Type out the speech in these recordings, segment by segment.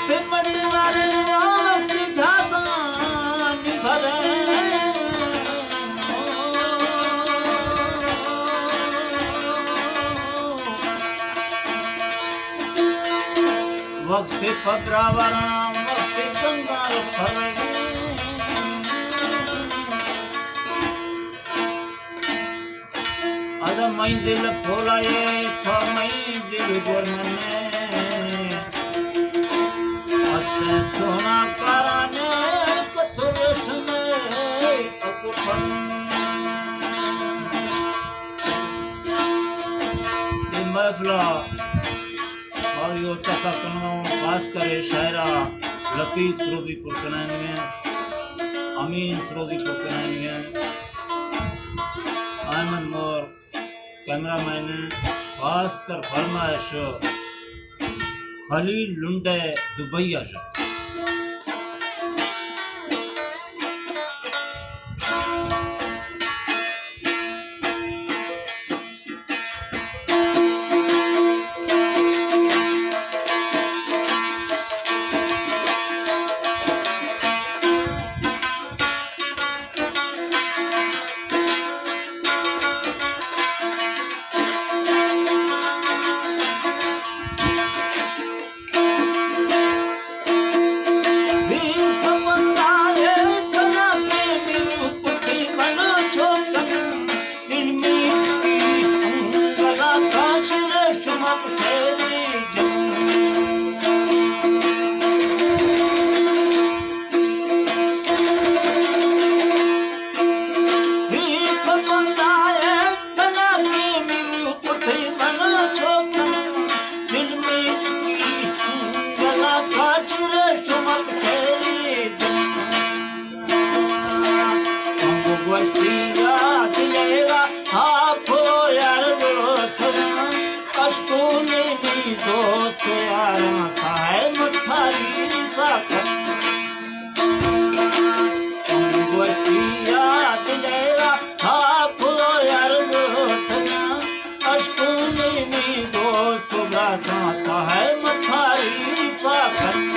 سمٹ والے وقت جھازانی بھرے۔ وقت پبراوراں، وقت کنگال پھرے۔ ادا مئی دل پھولائے، تھا مئی دل گورمنے۔ استے سونا کارانے، کتھو ریشمے اکو پھن۔ اے محفلا آریو تکا کنو، خاص کرے شاعرہ لطیف سروزی پر کنائنگے، امین سروزی پر کنائنگے، احمد مور کیمرہ مین، خاص کر فرمائش خلیل لنڈے دبئی آ شو۔ اشکونی نی دوست و براتاں، تہ ءَ متاری پاکن۔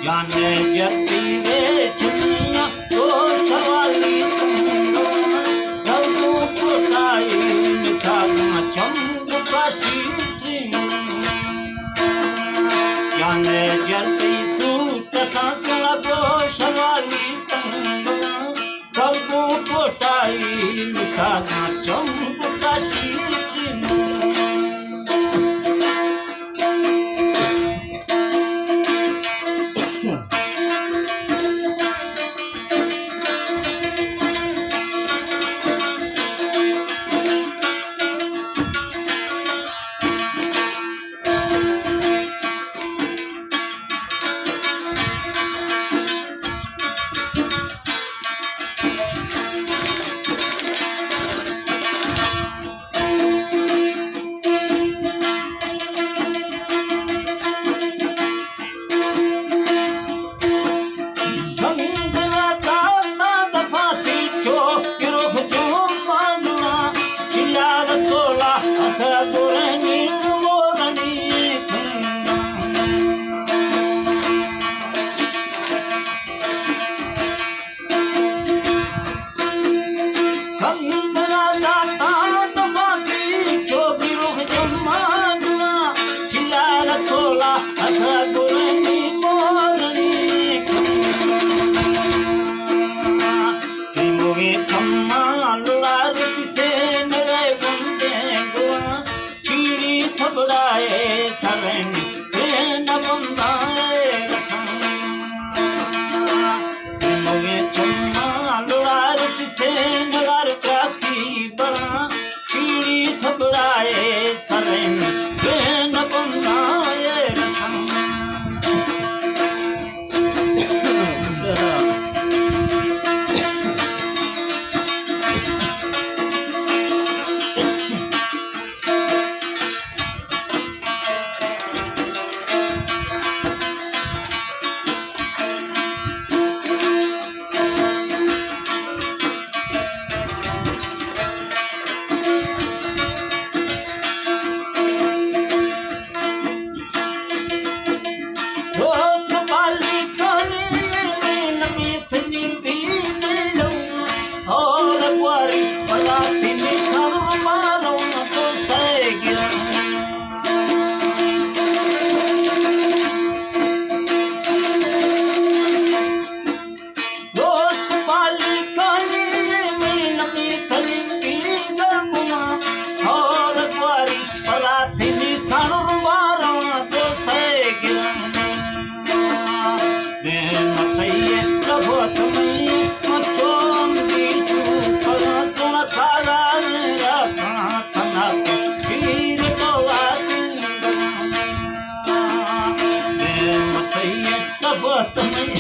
یعنی جتی ویچنیا تو شوالی تنگا، تو کوٹائی مثالاں چم کاشی سنگا۔ یعنی جتی سوت تاں سنگا تو شوالی تنگا، تو کوٹائی مثالاں چم کاشی سنگا۔ کندرا داتاں دماغی چوبی روح جماننا، چلال تولا اتھا گرنی مورنی کندرا۔ سیموگی چماں لڑار کسے نگے بندے گواں، چیڑی تھبڑائے سرن سین بندائے رکھاں۔ سیموگیں چماں لڑارت سین غر تراکی براں، چیڑی تھبڑائے سرن سین بندائے رکھاں۔ دوست بالی کانی منی نبی تلکی گرگنا، اور دواری پلاتینی سانو مارا دوسے گرنا۔ دیم تیے لبوت مئی مچوم دی چو پلاتون تالا میرا تنا پیر دولا دیم تیے لبوت مئی